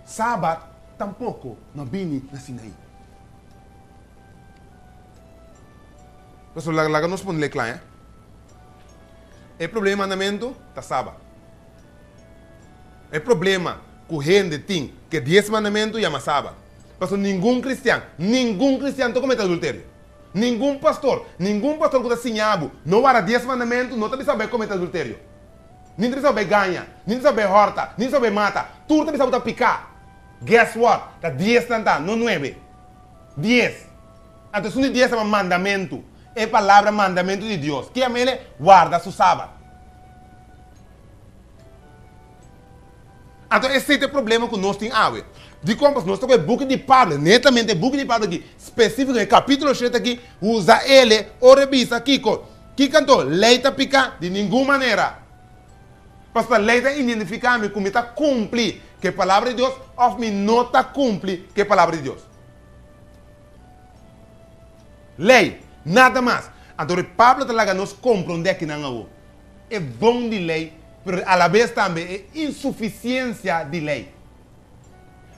Sabat tampoko no bini na Sinaí. Pasobra laga nos pone kla, eh. E problema di mandamentu ta Sabat. E problema ku hende tin ku e dies mandamentu yama Sabat. Pasobra ningun kristian, ningun kristian ta komete adulterio. Ningun pastor, ningun pastor ku ta siña bo no wara dies mandamentu no ta bisa bo bai komete adulterio. Nin ta bisa bo bai gaña, nin ta bisa bo bai hòrta, nin ta bisa bo bai mata. Tur ta bisa bo ta piká. Guess what? Ta dies nan ta, no nuebe. Dies. Anto esun di dies ta mandamentu. E palabra mandamentu di Dios. Ke amele? Warda su Sabat. Anto esei ta e problema ku nos tin awe. Dikon? Pasobra nos ta ku e buki di Pablo, netamente e buki di Pablo aki, spesífiko e kapítulo shete aki, usa ele ora e bisa kiko? Kiko anto? Lei ta piká? Di ningun manera! Pasobra lei ta identifiká mi ku mi ta kumpli ku e palabra di Dios òf mi no ta kumpli ku e palabra di Dios. Lei, nada mas. Anto Pablo ta laga nos komprondé akinan awor. E bon di lei, pero alabes tambe e insufisiensia di lei.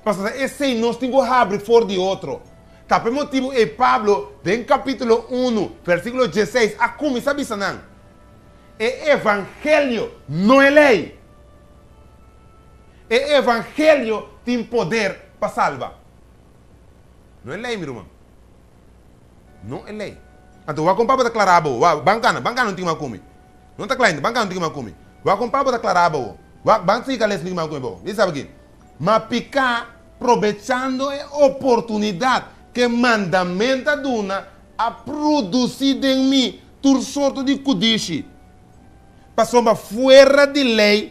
Pasobra esei nos tin ku habri for di otro. Ta pa e motibu ei Pablo den kapítulo unu, versíkulo dieseis a kuminsá bisa nan, E evangelio, no e lei. E evangelio tin poder pa salba. No e lei, mi ruman. No e lei. Anto wak kon Pablo ta klará bo. Wak, ban kana, ban kana un tiki mas ku mi. No ta kla ainda, ban kana un tiki mas ku mi. Wak kon Pablo ta klará bo. Wak, ban sigui kales un tiki mas ku mi bo. Di sabi ki? Ma piká, probechando e oportunidat ku e mandament a duna, a produsí den mi tur sorto di kudishi. Pasobra fuera di lei,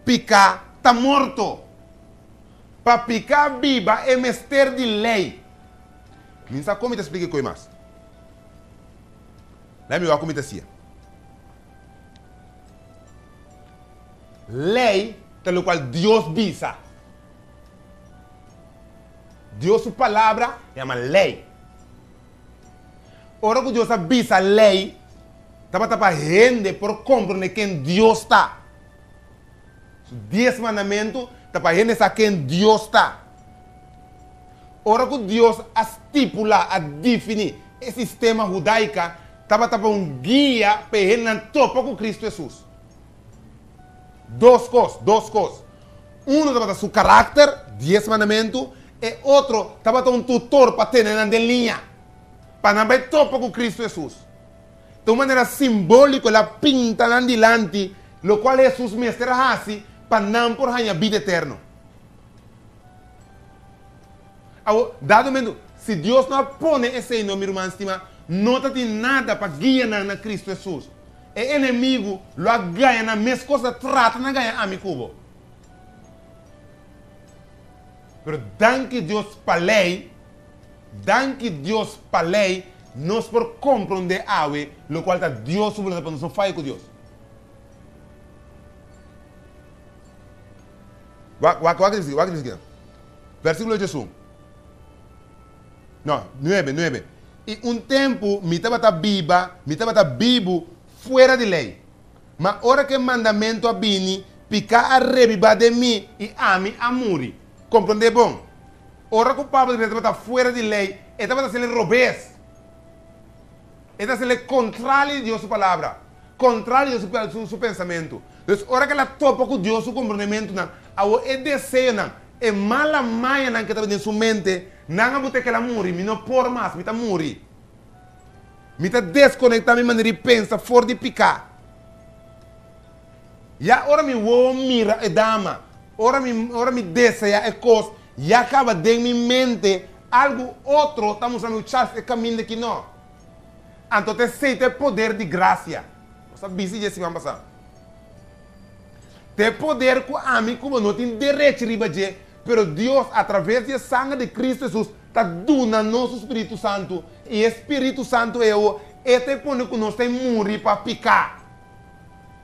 piká ta morto. Pa piká biba e mester di lei. Mi sa kon mi ta splika e koi mas. Laat mi wak kon mi ta sia. Lei ta lokual Dios bisa. Dios su palabra yama lei. Ora ku Dios a bisa lei, tabata pa hende por komprende ken Dios ta. Su dies mandamentu ta pa hende sa ken Dios ta. Ora ku Dios a stipulá, a definí, e sistema hudaika, tabata pa un guia pa e hendenan topa ku Kristu Hesus. Dos kos, dos kos. Uno tabata su karakter, dies mandamentu, e otro tabata un tutor pa tene nan den liña, pa nan bai topa ku Kristu Hesus. Ta un manera simbóliko el a pinta nan dilanti lokual Hesus mester a hasi pa nan por haña bida eterno. Awor, dado momento, si Dios no a pone esei no, mi ruman stimá, no ta tin nada pa guia nan na Cristo Hesus. E enemigu lo a gaña nan meskos a trata na gaña ami ku bo. Pero danki Dios pa lei, danki Dios pa lei, nos por komprondé awe lokual ta Dios su boluntat pa nos no faya ku Dios. Wak, wak, wak di wak di Versíkulo diesun. No, nuebe, nuebe. I un tempu mi tabata biba, mi tabata bibu fuera di lei. Ma ora ku e mandamentu a bini, piká a rebibá den mi i ami a muri. Komprondé bon. Ora ku Pablo di tabata fuera di lei, e tabata hasiel robes. E ta hasiel kontrali di Dios su palabra. Kontrali di Dios su su pensamentu. Dus ora ku el a topa ku Dios su komprondementunan, awor e deseonan, e mala mañanan ku tabata den su mente, nan a buta ku el a muri. Mi no por mas, mi ta muri. Mi ta deskonektá mi manera di pensa for di piká. Ya ora mi wowo mira e dama, ora mi ora mi deseá e kos, ya kaba den mi mente algu otro ta mustra mi, Charles, e kaminda aki no. Anto ta esei ta e poder di grasia. Nos a bisa dje siman pasá. Ta e poder ku ami ku bo no tin derecho riba dje, pero Dios a traves di e sanger di Kristu Hesus ta duna nos su Spiritu Santu, i e Spiritu Santu ei awor e ta e pone ku nos ta e muri pa piká.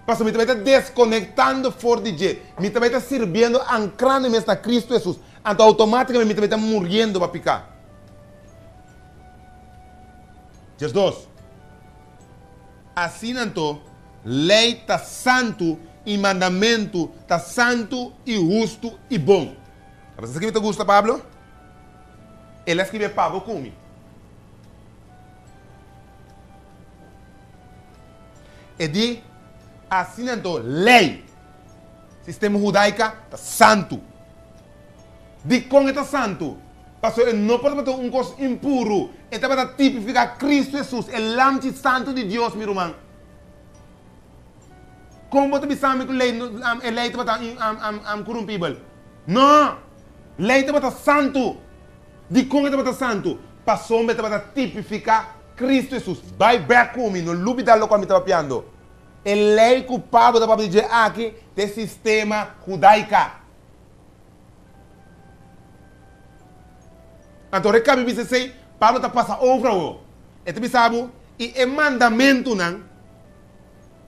Pasobra mi ta bai ta deskonektando for di dje, mi ta bai ta sirbiendo, ankrando mi mes na Kristu Hesus, anto outomátikamente mi ta bai ta muriendo pa piká. 12. Asina anto, lei ta santu i mandamentu ta santu i hustu i bon. Tabata sa ki mi ta gusta Pablo? El a skribi pa bo ku mi. E di, Asina anto, lei, sistema hudaika, ta santu. Dikon e ta santu? Pasobra e no por tabata un kos impuru, e tabata tipifiká Kristu Hesus, e Lamchi Santu di Dios, mi ruman. Kon bo ta bisa mi ku lei e lei tabata korumpibel? No! Lei tabata santu. Dikon e tabata santu? Pasobra e tabata tipifiká Kristu Hesus. Bai bèk ku mi, no lubidá lokual mi ta papiando. E lei ku Pablo ta papia di dje aki ta e sistema hudaika. Anto ora e kabi bisa esei, Pablo ta pasa over awor. E ta bisa bo, I e mandamentunan,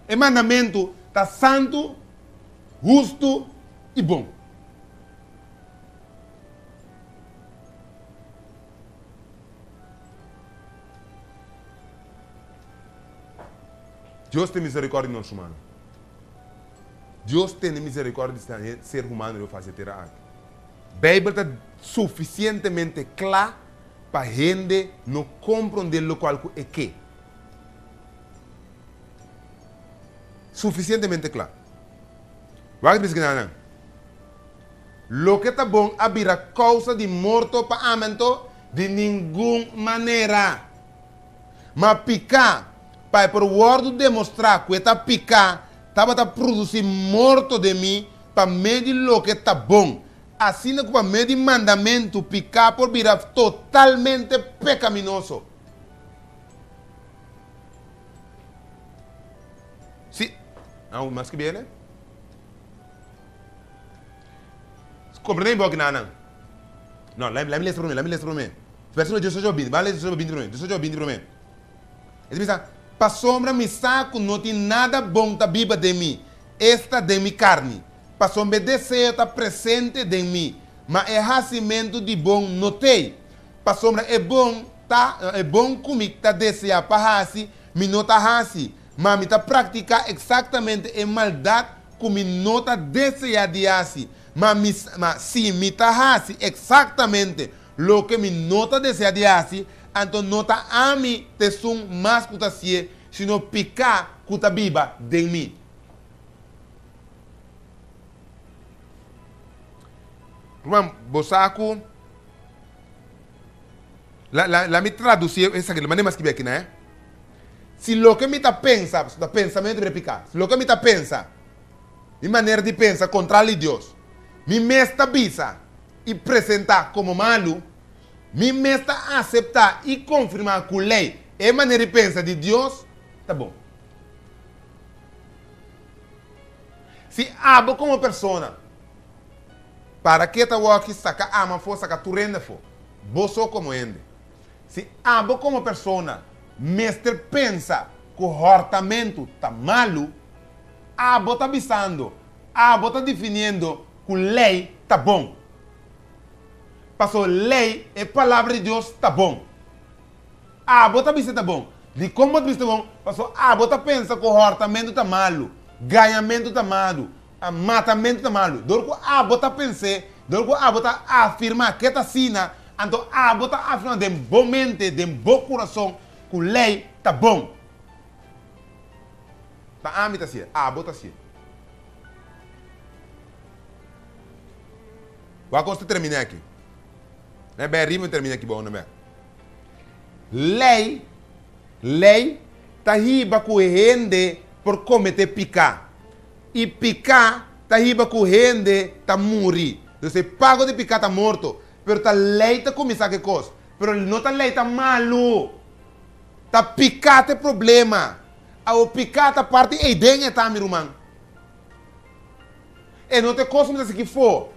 e mandamentu ta santu, hustu i bon. Dios tin misericordia di nos humano. Dios tene misericordia di ser humano riba fase tera aki. Bijbel ta sufisientemente kla pa hende no komprondé lokual ku e ke. Sufisientemente kla. Wak ta bisa kina nan. Loke ta bon a bira kousa di morto pa ami anto? Di ningun manera! Ma piká, pa e por wòrdu demostrá ku e ta piká, tabata produsí morto den mi pa medio di loke ta bon, asina ku pa medio di mandamentu piká por bira totalmente pekaminoso. Sí. Nan mas ki bene? Comprende mi boki nan? No, laat mi lesa prome, laat mi lesa prome. Versiculo 18 a 20, ban lesa 18 a 20 prome, 18 a 20 prome. E ta bisa, Pasobra mi sa ku no tin nada bon ta biba den mi, esta den mi karni. Pasobra e deseo ta presente den mi, ma e hasimentu di bon no t'ei. Pasobra e bon ta, e bon ku mi ta deseá pa hasi, mi no ta hasi, ma mi ta praktiká eksaktamente e maldat ku mi no ta deseá di hasi. Ma mi, ma si mi ta hasi eksaktamente loke mi no ta deseá di hasi, anto no ta ami t'esun mas ku ta hasié, sino piká ku ta biba den mi. Ruman, bo sa ku La, la, la mi tradusí esaki, manera mi a skibi aki na, eh. Si loke mi ta pensa, pasobra pensamentu bira piká, si loke mi ta pensa, mi manera di pensa kontra li Dios, mi mes ta bisa i presentá komo malu, mi mes ta aseptá i konfirmá ku lei e manera di pensa di Dios ta bon. Si abo komo persona para ke ta wòki saka ama afó, saka tur hende afó, bo so komo hende, Si abo komo persona mester pensa ku hòrtamentu ta malu, abo ta bisando, abo ta definiendo ku lei ta bon. Pasobra lei, e Palabra di Dios, ta bon. Abo ta bisa ta bon. Dikon bo ta bisa ta bon? Pasobra abo ta pensa ku hòrtamentu ta malu, gañamentu ta malu, matamentu ta malu. Dor ku abo ta pens'é, dor ku abo ta afirmá ke ta asina, Anto abo ta afirmá den bo mente, den bo kurason, ku lei ta bon. Ta ami ta hasié, abo ta hasié. Wak nos ta terminá aki. Na e bai riba mi terminá aki bou na bek. Lei, lei ta hiba ku hende por kometé piká. I piká ta hiba ku hende ta muri. Dus e pago di piká ta morto. Pero ta lei ta kuminsá ku e kos. Pero no ta lei ta malu. Ta piká ta e problema. Awor piká ta parti eiden e ta, mi ruman. E no ta e kos ku mi ta sigui fo.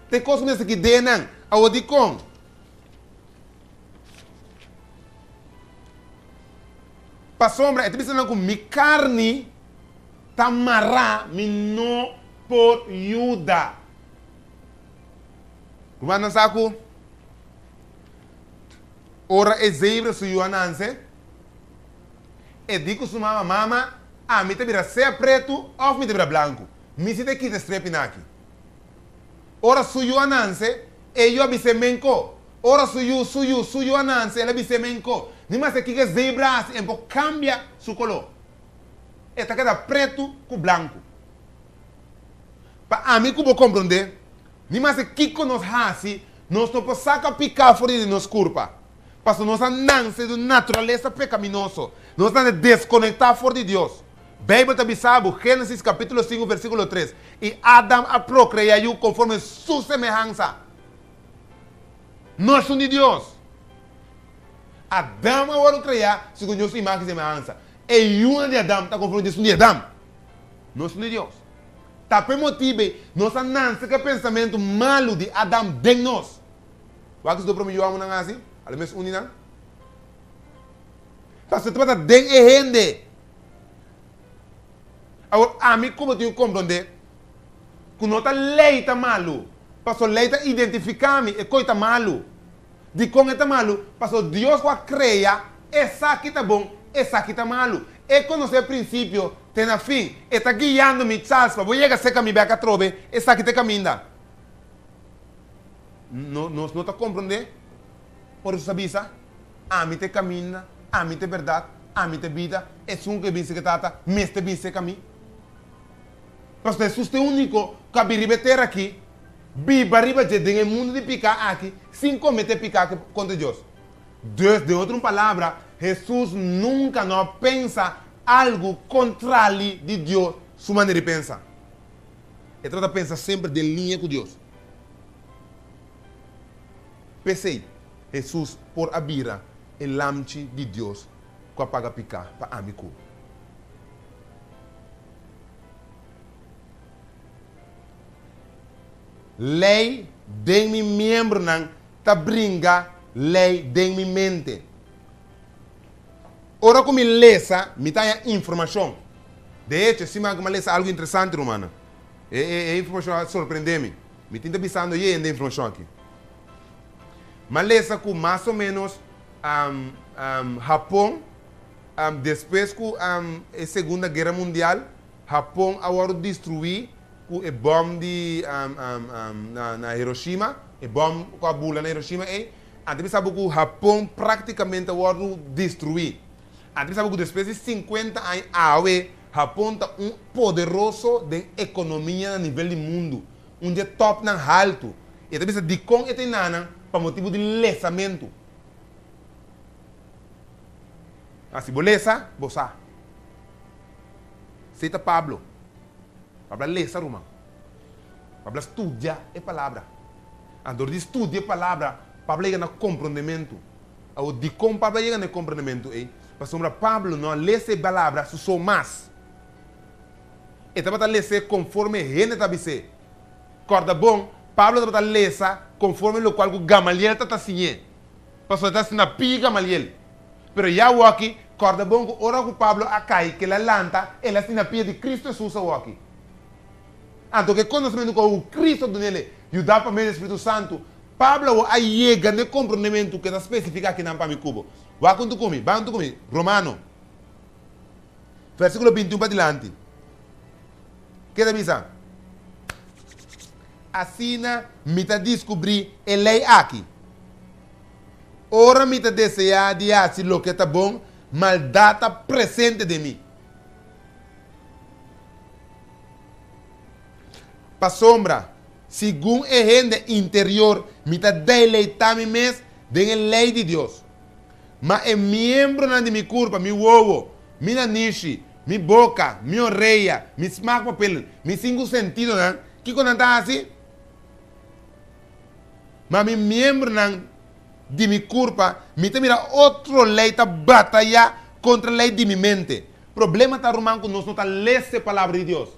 Ta e kos ku mi ta sigui den nan. Awor dikon? Pasobra e ta bisa nan ku mi karni ta mará, mi no por yuda. Rumannan sa ku ora e zebra su yu a nanse, E di ku su mama, Mama, ami ta bira sea pretu òf mi ta bira blanku. Mi si ta kita e strepinan aki. Ora su yu a nanse, e yu a bis'é menko. Ora su yu, su yu, su yu a nanse, el a bis'é menko. Ni maske kiko e zebra hasi, e por kambia su koló. E ta keda pretu ku blanku. Pa ami ku bo komprondé, ni maske kiko nos hasi, nos no por saka piká for di nos kurpa. Pasobra nos a nanse di un naturalesa pekaminoso. Nos a nase deskonektá for di Dios. Beibel ta bisa bo, Génesis kapítulo sinku versíkulo tres, I Adam a prokreá yu konforme su semehansa. No esun di Dios. Adam a wòrdu kreá segun Dios su imágen i semehansa. E yunan di Adam ta konforme di esun di Adam, no esun di Dios. Ta pa e motibu ei nos a nanse ku e pensamentu malu di Adam den nos. Wak si do prome yu amunan hasi, a lo mes un di nan. Pasobra tabata den e hende. Awor, ami ku bo tin ku komprondé ku no ta lei ta malu, pasobra lei ta identifiká mi e koi ta malu. Dikon e ta malu? Pasobra Dios ku a krea esaki ta bon, esaki ta malu. E konosé e prinsipio te na fin. E ta guiando mi, Charles, pa bo yega serka mi bèk atrobe, esaki ta e kaminda. No, nos no ta komprondé ora Hesus a bisa, Ami ta e kaminda, ami ta e bèrdat, ami ta e bida, esun ku e bin serka e Tata mester bin serka mi. Pasobra Hesus ta e úniko ku a bin riba e tera akí, biba riba dje den e mundu di piká akí sin kometé piká kontra Dios. Dus, den otro palabra, Hesus nunka no a pensa algu kontrali di Dios su manera di pensa. E tabata pensa semper den liña ku Dios. P'esei, Hesus por a bira e Lamchi di Dios ku a paga piká pa ami ku bo. Lei den mi miembronan ta bringa lei den mi mente. Ora ku mi lesa, mi ta haña informashon. De echo, e siman ku mi a lesa algu interesante, rumannan. E, e, e informashon a sorprendé mi. Mi tin ta bisando ye hende e informashon aki. Mi a lesa ku mas o ménos Hapon, despues ku e Segunda Guera Mundial, Hapon a wòrdu destruí ku e bòm di na Hiroshima, e bòm ku a bula na Hiroshima ei. Antes mi sabi ku Hapon práktikamente a wòrdu destruí. Antes mi sabi ku despues di sinkuenta aña awe Hapon ta un poderoso den ekonomia na nivel di mundu, un di e tòpnan haltu. E ta bisa dikon e ta enanan pa motibu di lesamentu. A Si bo lesa, bo sa. Esei ta Pablo. Pablo a lesa, ruman. Pablo a studia e Palabra. Anto dor di studia e Palabra, Pablo a yega na komprondementu. Awor, dikon Pablo a yega na e komprondementu ei? Pasobra Pablo no a lesa e Palabra su so mas. E tabata les'é konforme hende ta bis'é. Kòrda bon, Pablo tabata lesa konforme lokual ku Gamaliel tabata siñ'é, pasobra e ta asina pigi Gamaliel. Pero ya awoki, kòrda bon ku ora ku Pablo a kai, ku el a lanta, el a sina pia di Kristu Hesus awoki. Anto ku e konosementu ku awo Kristu a dun'el, yudá pa medio di Spiritu Santu, Pablo awo a yega n'e komprondementu ku e ta spesifiká akinan pa mi ku bo. Wak huntu ku mi, bai huntu ku mi, Romano, versíkulo bintiun padilanti. Ke ta bisa? Asina mi ta diskubrí e lei aki, Ora mi ta deseá di hasi loke ta bon, maldat ta presente den mi. Pasobra, segun e hende interior mi ta deleitá mi mes den e lei di Dios. Ma e miembronan di mi kurpa, mi wowo, mi nanishi, mi boka, mi orea, mi smaakpapillen, mi sinku sentidonan, kiko nan ta hasi? Ma mi miembronan di mi kurpa, mi ta mira otro lei ta batayá kontra lei di mi mente. Problema ta, ruman, ku nos no ta lesa e Palabra di Dios.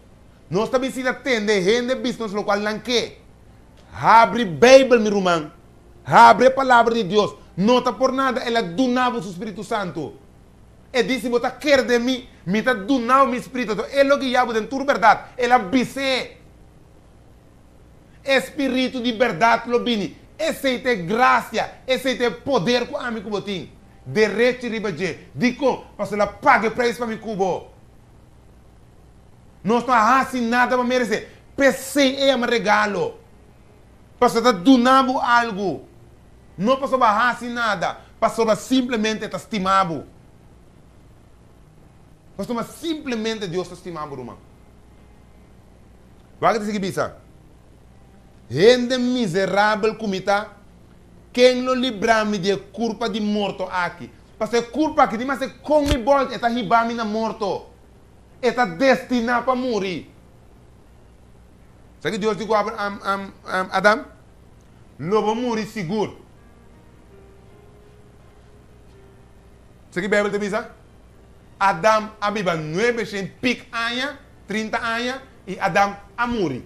Nos ta bisita tende hende bisa nos lokual nan ke. Habri Beibel, mi ruman. Habri e Palabra di Dios. No ta por nada El a duna bo su Spiritu Santu. E di, Si bo ta kere den mi, mi ta duna bo mi Spiritu. Anto E lo guia bo den tur bèrdat. El a bis'é. E Spiritu di bèrdat lo bini. Esei ta e grasia, esei ta e poder ku ami ku bo tin. derechi riba dje. Dikon? Pasobra el a paga e preis pa mi ku bo. Nos no a hasi nada pa meresé. P'esei e yama regalo. Pasobra ta duna bo algu. No pasobra bo a hasi nada, pasobra simplemente e ta stima bo. Pasobra simplemente Dios ta stima bo, ruman. Wak ta sigui bisa, Hende miserabel ku mi ta, ken lo libra mi di e kurpa di morto aki? Pasobra e kurpa aki, di maske kon mi bòlta, e ta hiba mi na morto. E ta destiná pa muri. Sa ki Dios di ku Adam? Lo bo muri sigur. Sa ki Beibel ta bisa? Adam a biba nuebeshen pik aña, 30 aña, i Adam a muri.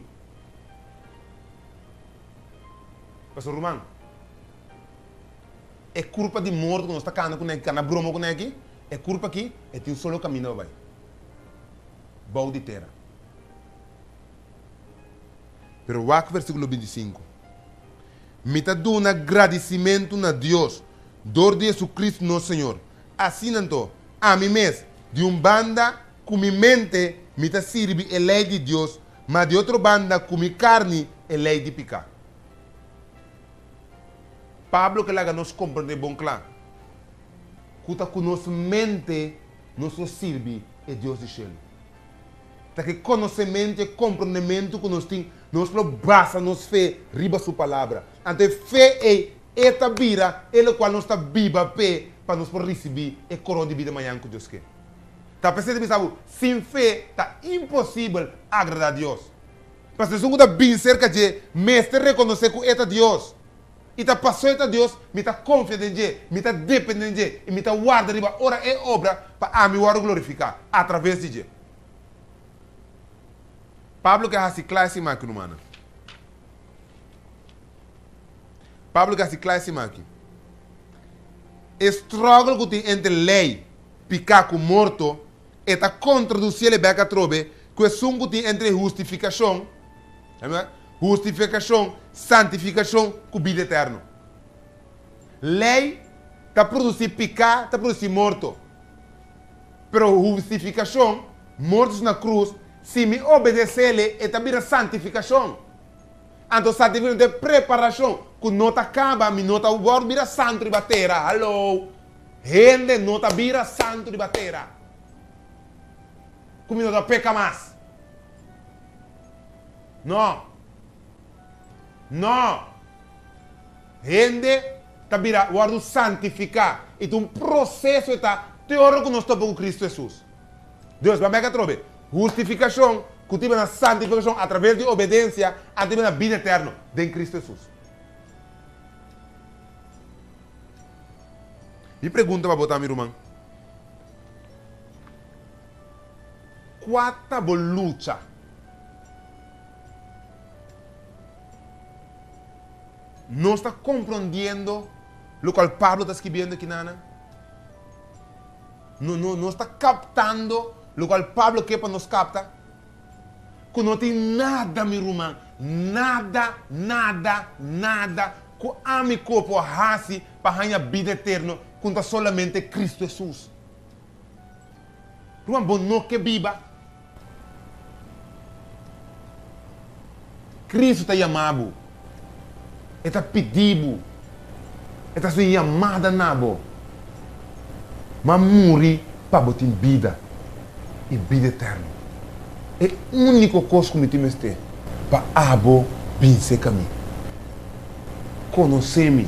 Pasobra ruman, e kurpa di morto ku nos ta kana kuné, kana broma kuné aki, e kurpa aki, e tin un solo kaminda pa bai, bou di tera. Pero wak versíkulo 25. Mi ta duna gradisimentu na Dios dor di Jesucristo nos Señor. Asina anto, ami mes, di un banda ku mi mente mi ta sirbi e lei di Dios, ma di otro banda ku mi karni e lei di piká. Pablo ke laga nos komprendé bon kla ku ta ku nos mente nos lo sirbi e Dios di shelu. Ta ki konosementu i komprondementu ku nos tin, nos lo basa nos fe riba su Palabra. Anto e fe ei, e ta bira e lokual nos ta biba p'e pa nos por risibí e koron di bida mañan ku Dios ke. Ta p'esei ta bisa bo, sin fe ta imposibel agradá Dios. Pasobra esun ku ta bin serka dje mester rekonosé ku e ta Dios. I ta pasó e ta Dios, mi ta konfia den dje, mi ta dependé den dje, i mi ta warda riba ora e obra pa ami wòrdu glorifiká atraves di dje. Pablo ke hasi kla e siman aki, rumannan. Pablo ke hasi kla e siman aki. E struggle ku tin entre lei, piká ku morto, e ta kontradusi el e bèk atrobe ku esun ku tin entre hustifikashon, Hustifikashon, santifikashon ku bida eterno. Lei ta produsí piká, ta produsí morto. Pero hustifikashon, morto na krus, si mi obedesé lei, e ta bira santifikashon. Anto santifikashon ta e preparashon ku no ta kaba, mi no ta wòrdu bira santu riba tera. Hallo! Hende no ta bira santu riba tera. Ku mi no ta peka mas. No. No. Hende ta bira wòrdu santifiká. I ta un proseso e ta te ora ku nos topa ku Kristu Hesus. Dios, ban bek atrobe. Hustifikashon ku ta hiba na santifikashon atraves di obedensia a ta hiba na bida eterno den Kristu Hesus. Mi pregunta pa bo ta, mi ruman. Kua ta bo lucha? Nos ta komprondiendo lokual Pablo ta skibiendo aki nan? No, no, nos ta kaptando lokual Pablo ke pa nos kapta? Ku no tin nada, mi ruman, nada, nada, nada ku ami ku bo por hasi pa haña bida eterno ku no ta solamente Kristu Hesus. Ruman, bo no ke biba. Kristu ta yama bo. E ta pidi bo. E ta hasi un yamada na bo. Ma muri pa bo tin bida i bida eterno. E úniko kos ku mi tin mester pa abo bin serka mi. Konosé mi,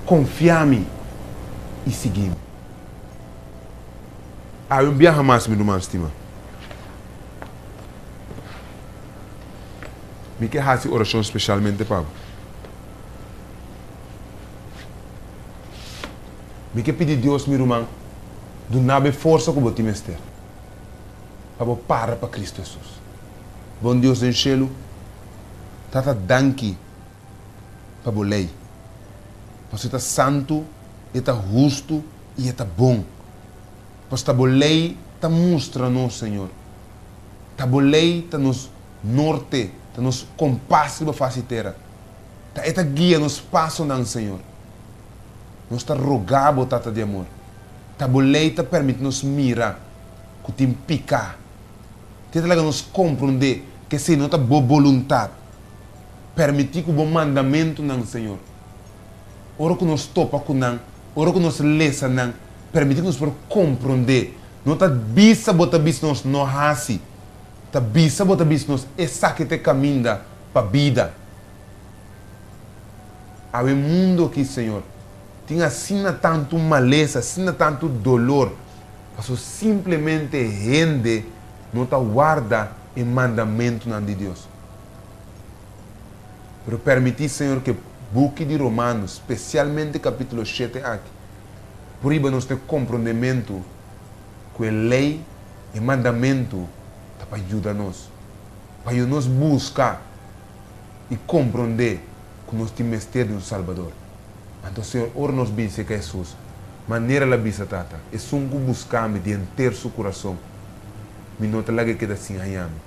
konfia mi i sigui mi. Awe un biaha mas, mi ruman stima. Mi ke hasi orashon speshalmente pa bo. Mi ke pidi Dios, mi ruman, duna bo e forsa ku bo tin mester pa bo para pa Kristu Hesus. Bon Dios den shelu, Tata danki pa bo lei, pasobra e ta santu, e ta hustu i e ta bon. Pasobra ta bo lei ta mustra nos, Señor. Ta bo lei ta nos norte, ta nos kompas riba fas di tera. Ta e ta guia nos pasonan, Señor. Nos ta roga bo, Tata di amor, ta bo lei ta permiti nos mira ku tin piká. Te ta laga nos komprondé ku esei no ta bo boluntat. Permití ku bo mandamentunan, Señor, ora ku nos topa ku nan, ora ku nos lesa nan, permití ku nos por komprondé. No ta bisa bo ta bisa nos no hasi, ta bisa bo ta bisa nos esaki ta e kaminda pa bida. Awe mundo aki, Señor, tin asina tantu malesa, asina tantu dolor, paso simplemente hende no ta warda e mandamentunan di Dios. Pero permití, Señor, ku e buki di Romanos, spesialmente kapítulo shete aki, por hiba nos na e komprondementu ku e lei, e mandamentu, ta pa yuda nos, pa yuda nos buska i komprondé ku nos tin mester di un Salbador. Anto, Señor, ora nos bin serka Hesus, manera El a bisa, Tata, esun ku buska mi di henter su kurason, mi no ta laga e keda sin haña mi,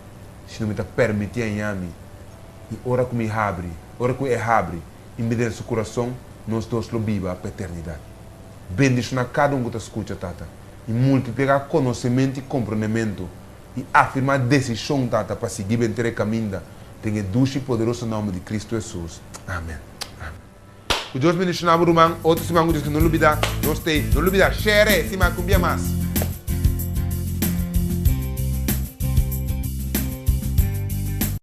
sino mi ta permití haña mi, i ora ku mi habri, ora ku E habri i mi den su kurason, nos dos lo biba pa eternidat. Bendishoná kada un ku ta skucha, Tata, i multipliká konosementu i komprondementu i afirmá desishon, Tata, pa sigui benter e kaminda den e dushi i poderoso nòmber di Kristu Hesus. Amen. Amen. Ku Dios bendishoná bo, ruman. Otro siman ku Dios ke no lubidá, nos t'ei. No lubidá, share e siman ku un bia mas.